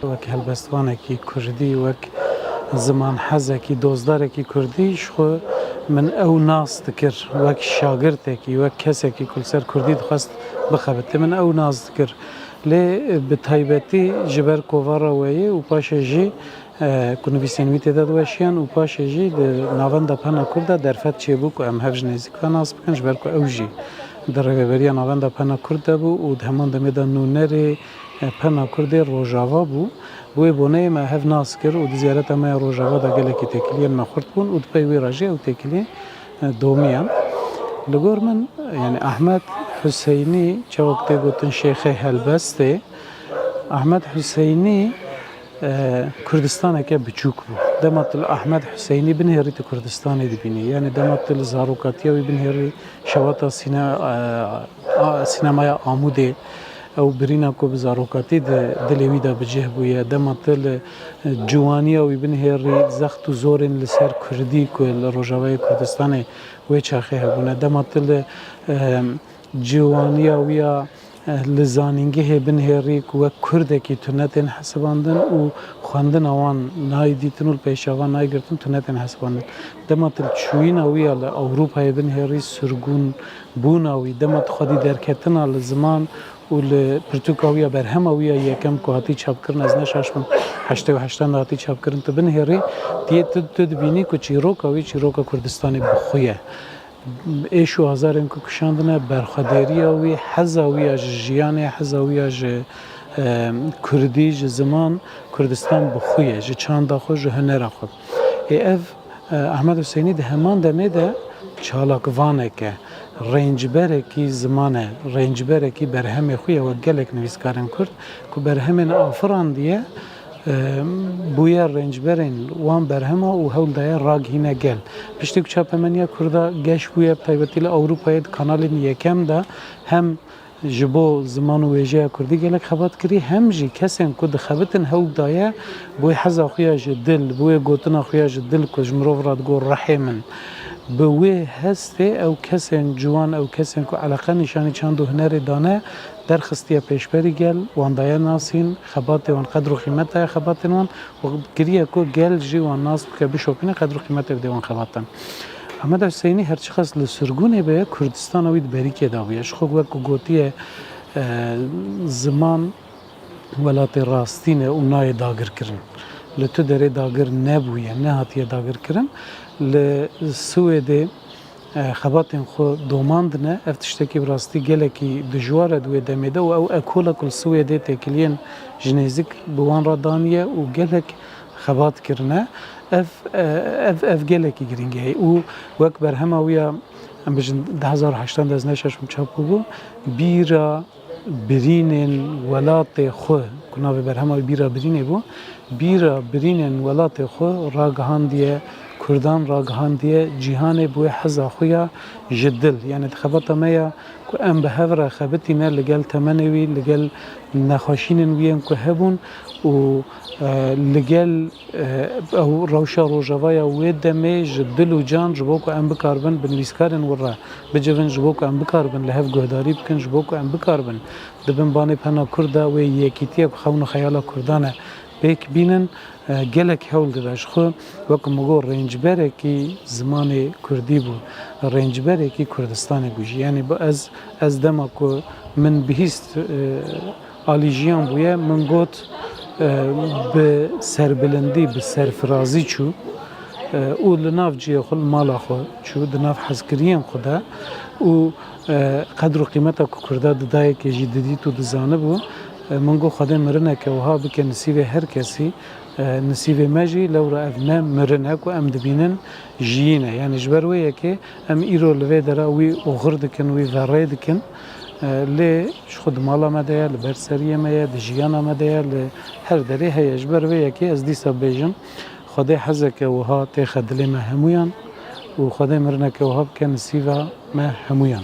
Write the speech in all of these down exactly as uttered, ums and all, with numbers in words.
Wek helbestvanekî kurdî, wek zimanhezekî, dozdarekî kurdî ji xwe min ew nas dikir, wek şagirtekî, wek kesekî ku li ser kurdî dixwest bixebitê, min ew nas dikir. Lê bi taybetî ji ber kovara we yê û paşê jî, e, ku nivîsên wî tê de diweşiyan û paşê jî di Navenda Pena Kurd de derfet çêbû ku em hev ji nêzîk ve nas bikin, ji ber ku ew jî di rêveberiya Navenda Pena Kurd de bû û di heman demê de nûnerê, e, Pena Kurdê Rojava bû. Bi wê boneyê me hev nas kir û di ziyareta me ya Rojava de gelekî têkiliyên me xurt bûn û di pey wî re jî ew têkiliyên, e, domiyan. Li gor min, yani Ahmet Huseynî, çawa ku tê gotin Şêxê Helbestê, Ahmet Huseynî, e, Kurdistaneke biçûk bû. Dema tu li Ahmet Huseynî binêrî, tu Kurdistanê dibînî. Yani dema tu li zarokatiya wî binêrî, şewata sîne-, e, a, sînemaya Amûdê, ew birîna ku bi zarokatî di dilê wî de bi cih bûye. Dema tu li, e, ciwaniya wî binihêrî, zext û zorên li ser kurdî ku li Rojavayê Kurdistanê wê çaxê hebûne. Dema tu li, e, ciwaniya wî ya, e, li zanîngehê binihêrî ku wek kurdekî tune tên hesibandin û xwendina wan nayê dîtin û li pêşavan nayê girtin, tune tên hesibandin. Dema tu li çûyîna wî ya li Ewropayê binihêrî, sirgûn bûna wî, dema tu xwedî derketina li ziman û li pirtûka wî ya, berhema wî ya yekem ku hatî çapkirin, ez ne şaş bim, heştê û heştan de hatî çapkirin, tu binihêrî, tu yê tu, tu dibînî ku çîroka wî çîroka Kurdistanê bi xwe ye. Êş û azarên ku kişandine, berxwedêriya wî, heza wî ya ji jiyanê, heza wî ya ji, e, kurdî, ji ziman, Kurdistan bi xwe ye, ji çanda xwe, ji hunera xwe. Ê ev, e, Ahmed Hüseyinî di heman demê de çalakvanek e, rêncberekî ziman e, rêncberekî berhemê xwe ye, wek gelek nivîskarên kurd ku berhemên afirandiye, e, bûye rêncberên wan berhema û hewl daye ragihîne gel. Piştî ku çapemeniya kurda geş bûye, bi taybetî li Ewropayê di kanalên yekem de hem ji bo ziman û wêjeya kurdî gelek xebat kirî, hem jî kesên ku dixebitin hewl daye, bi wê heza xwe ya ji dil, bi wê gotina xwe ya ji dil ku ji mirov re digot rihê min. Bi wê hestê ew kesên ciwan, ew kesên ku eleqe nîşanî çand û hunerê dane, derxistiye pêşberî gel, wan daye nasîn, xebatê wan, qedr û qîmeta xebatên wan û kiriye ku gel jî wan nas bike, bişopîne, qedr û qîmetê bide wan xebatan. Ahmed Hüseyinî her çiqas li sirgûnê be, Kurdistana wî di berîkê de bûye. Ji xwe wek ku gotiye, e, ziman welatê rastîn e û nayê dagirkirin. Li tu derê dagir nebûye, nehatiye dagirkirin. Li Swêdê, e, xebatên xwe domandine. Ev tiştekî bi rastî gelekî dijwar e di wê demê de û ew ekola ku li Swêdê têkiliyên ji nêzik bi wan re daniye û gelek xebat kirine. Ev, e, ev, ev gelekî girîng e û wek berhema wî ya, em bijin, du hezar û heştan de, ez ne şaş bim, çap bûbû, bîra birînên welatê xwe, ku navê berhema wî Bîra Birînê bû, bîra birînên welatê xwe ragihandiye kurdan, ragihandiye cîhanê bi wê heza xwe ya ji dil. Yani di xebata me ya ku em bi hev re xebitîne li gel temenê wî, li gel nexweşînên wî yên ku hebûn û, e, li gel, e, ew rewşa rojava ya wê demê ji dil û can, ji bo ku em bikaribin bi nivîskarên wir re bicivin, ji bo ku em bikaribin li hev guhdarî bikin, ji bo ku em bikaribin di bin banê Pena Kurd de wê yekîtiya ku xewn û xeyala kurdan e pêk bînin, e, gelek hewl dide. Ji xwe, wek min got, rêncberekî zimanê kurdî bû, rêncberekî Kurdistanê bû jî. Yanî bi ez, ez dema ku min bihîst, e, alî jiyan bûye, min got, e, bi serbilindî, bi serfirazî çû, e, û li nav cihê xwe, li mala xwe çû, di nav hezkiriyên xwe de û, e, qedr û qîmeta ku kurda di dayekê jî didît û dizanibû, e, min got, Xwedê mirineke wiha bike nisîbê her kesî, e, nisîbê me jî, lewra ev ne mirin e ku em dibînin, jiyîn e. Yanî ji ber wê yekê em îro li vê dera wî oxir dikin, wî verê dikin. E, lê ji xwe di mala me de ye, li ber seriyê me ye, di jiyana me de ye, li her derê heye. Ji ber vê yekê ez dîsa bêjim, Xwedê hezeke wiha têxe dilê me hemûyan û Xwedê mirineke wiha bike nisîva me hemûyan.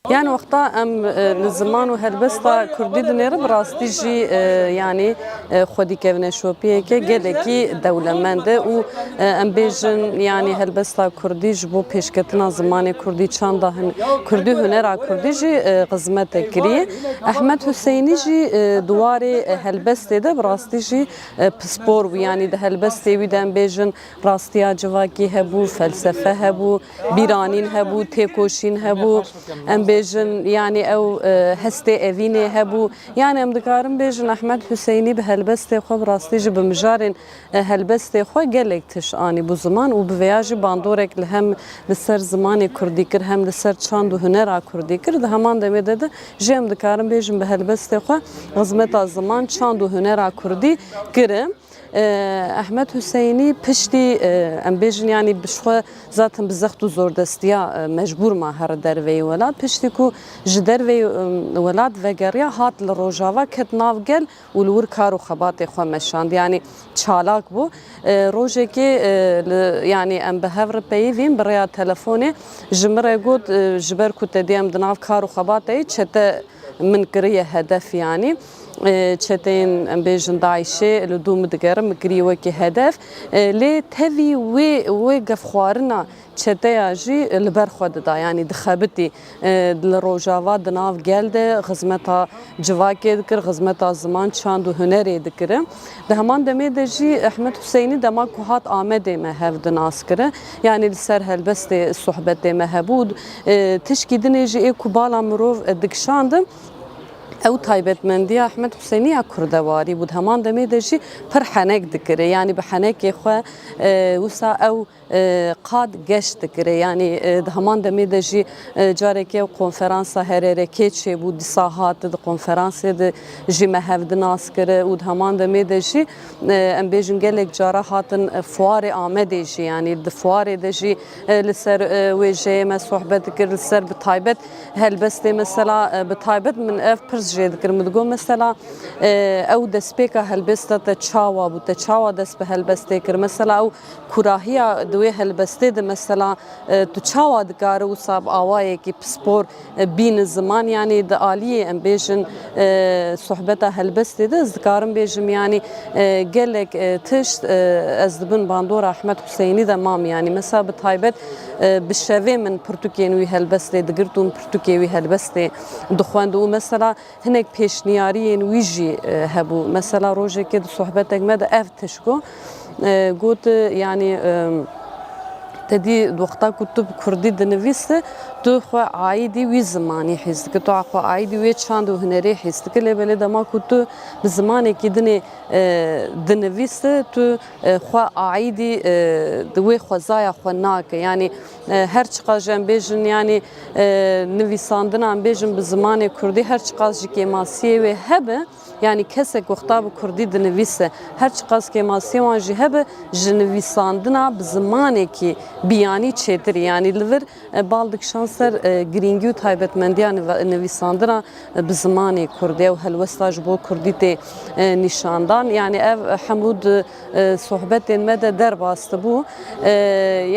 Yani wexta em e, li ziman û helbesta kurdî dinêrin, bi rastî jî e, yani e, xwedî kevneşopiyeke gelekî dewlemend e û e, em bêjin yani helbesta kurdî ji bo pêşketina zimanê kurdî, çanda hin, kurdî, hunera kurdî jî e, xizmetek kiriye. Ehmed Huseynî jî e, di warê e, helbestê de bi rastî jî e, pispor bû. Yani di helbestê wî de em bêjin rastiya civakî hebû, felsefe hebû, bîranîn hebû, têkoşîn hebû. Em bêjin, yani ew e, hestê evînê hebû. Yani em dikarin bêjin Ehmed Huseynî bi helbestê xwe bi rastî jî bi mijarên e, helbestê xwe gelek tişt anî bû ziman û bi vêya jî bandorek li hem li ser zimanê kurdî kir, hem li ser çand û hunera kurdî kir. Di heman demê de de jî em dikarin bêjin bi helbestê xwe xizmeta ziman, çand û hunera kurdî kirin. E, Ehmed Huseynî piştî, e, em bêjin, yanî bi xwe zaten bi zext û zordestiya, e, mecbûr ma here derveyî welat. Piştî ku ji derveyî, e, welat vegeriya, hat li Rojava, ket nav gel û li wir kar û xebatê xwe meşand. Yanî çalak bû. E, rojekê, e, li, yanî em bi hev re peyivîn bi rêya telefonê ji min re got, e, ji ber ku te dî em di nav kar û xebatê yî, çete min kiriye hedef, yanî. E, çeteyên, em bêjin, DAIŞê li dû min digerin, min kiriye wekî hedef. E, lê tevî wê, wê gefxwarina çeteya jî li ber xwe dida, yanî dixebitî. E, li Rojava di nav gel de xizmeta civakê dikir, xizmeta ziman, çand û hunerê dikirin. Di heman demê de jî Ehmed Huseynî dema ku hat Amedê me hev di nas kirin, yanî li ser helbestê sohbetê me hebû. E, tişkî dinê jî ê ku bala mirov, e, dikişandin, ew taybetmendiya Ehmed Huseynî ya kurdewarî bû. Di heman demê de jî pir henek dikire. Yanî bi henekê xwe, e, wisa ew, e, qad geş dikire. Yanî, e, di heman demê de jî, e, carekê ew konferansa Herêrekê çêbû, dîsa hat di konferansê de jî me hev di nas kire û di heman demê de jî, e, em bêjin gelek cara hatin, e, fuarê Amedê jî, yanî di fuarê de jî, e, li ser, e, wêjeyê me sohbet dikir, li ser bi taybet helbestê mesela, e, bi taybet min ev pirs jê dikir. Min digot mesela, e, ew destpêka helbesta te çawa bû? Te çawa dest bi helbestê kir? Mesela ew kurahiya di wê helbestê de mesela, e, tu çawa dikare wisa bi awayekî pispor, e, bîne ziman? Yanî di aliyê em bêjin, e, sohbeta helbestê de ez dikarim bêjim, yanî, e, gelek, e, tişt, e, ez di bin bandora Ehmed Huseynî de mam, yanî mesela bi taybet, e, bi şevê min pirtûkên wî helbestê digirt û min pirtûkê wî helbestê dixwend û mesela hinek pêşniyariyên wî jî, e, hebû. Mesela rojekê di sohbetek me de ev tişt got, e, got, yanî, e, te dî wexta ku tu bi kurdî dinivîse, tu xwe aîdî wî zimanî hîs dike, tu xwe aîdî wê çand û hunerê hîs dike. Lê belê dema ku tu bi zimanekî dinê, e, dinivîse, tu, e, xwe aîdî, e, di wê xwezaya xwe nake. Yanî, e, her çiqas jî em bêjin, yanî, e, nivîsandina em bêjin bi zimanê kurdî, her çiqas jî kêmasiyê wê hebe, yanî kesek wexta bi kurdî dinivîse, her çiqas kêmasiyê wan jî hebe, ji nivîsandina bi zimanekî biyanî çêtir e. Yanî li vir, e, bal dikişan ser, e, girîngî û taybetmendiya nive-, nivîsandina, e, bi zimanê kurdî û helwesta ji bo kurdî tê, e, nîşandan. Yanî ev, e, hemû di, e, sohbetên me de derbas dibû. E,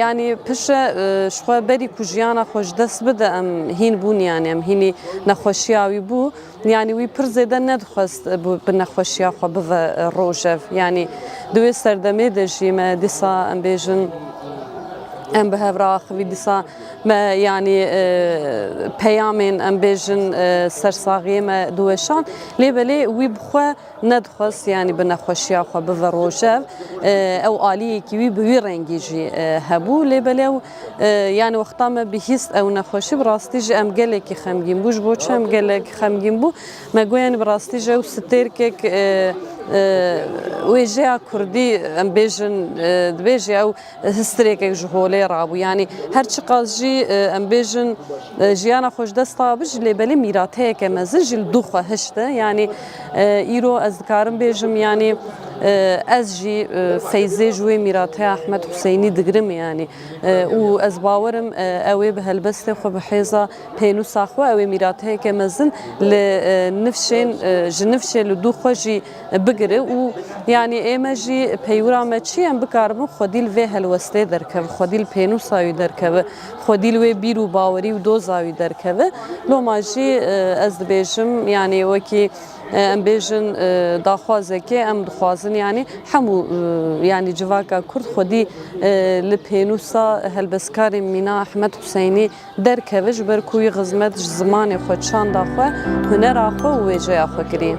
yanî piştre, e, ji xwe berî ku jiyana xwe ji dest bide, em hîn bûn, yanî em hînî nexweşiya wî bû. Yanî wî pir zêde nedixwest bi, bi nexweşiya xwe bive, e, rojev. Yanî di wê serdemê de jî me dîsa, em bêjin, em bi hev re axivî, dîsa me, yanî, e, peyamên, em bêjin, e, sersaxiyê me diweşand. Lê belê wî bi xwe nedixwest, yanî bi nexweşiya xwe bive rojev. E, ew aliyekî wî bi wî rengî jî, e, hebû. Lê belê ew, e, yanî wexta me bihîst ew nexweşî, bi rastî jî em gelekî xemgîn bû. Ji bo çi em gelekî xemgîn bû? Me got, yanî bi rastî jî ew stêrkek, e, e, wêjeya kurdî, em bêjin, e, dibêje ew histirêkek ji holê rabû. Yanî her çiqas jî, e, em bêjin, e, jiyana xwe ji dest da bijî, lê belê mîrateyeke mezin jî li dû xwe hişt e. Yanî, e, îro ez dikarim bêjim, yanî E, ez jî, e, feyzê ji wê mîrateya Ehmed Huseynî digirim, yanî. E, û ez bawerim, e, ew ê bi helbestê xwe, bi hêza pênûsa xwe, ew ê mîrateyeke mezin li, e, nifşên, e, ji nifşê li dû xwe jî bigire û, yanî, ême jî peywira me çi ye, em bikaribin xwedî li vê helwestê derkevin, xwedî li pênûsa wî derkevin, xwedî li wê bîr û bawerî û doza wî derkevin. Loma jî, e, ez dibêjim, yanî, wekî, e, em bêjin, e, daxwazekê, em dixwazin, yanî, hemû, e, yanî, civaka Kurd xwedî, e, li pênûsa helbestkarê mîna Ehmed Huseynî derkeve, ji ber ku wî xizmet ji zimanê xwe, çanda xwe, hunera xwe û wêjeya xwe kiriye.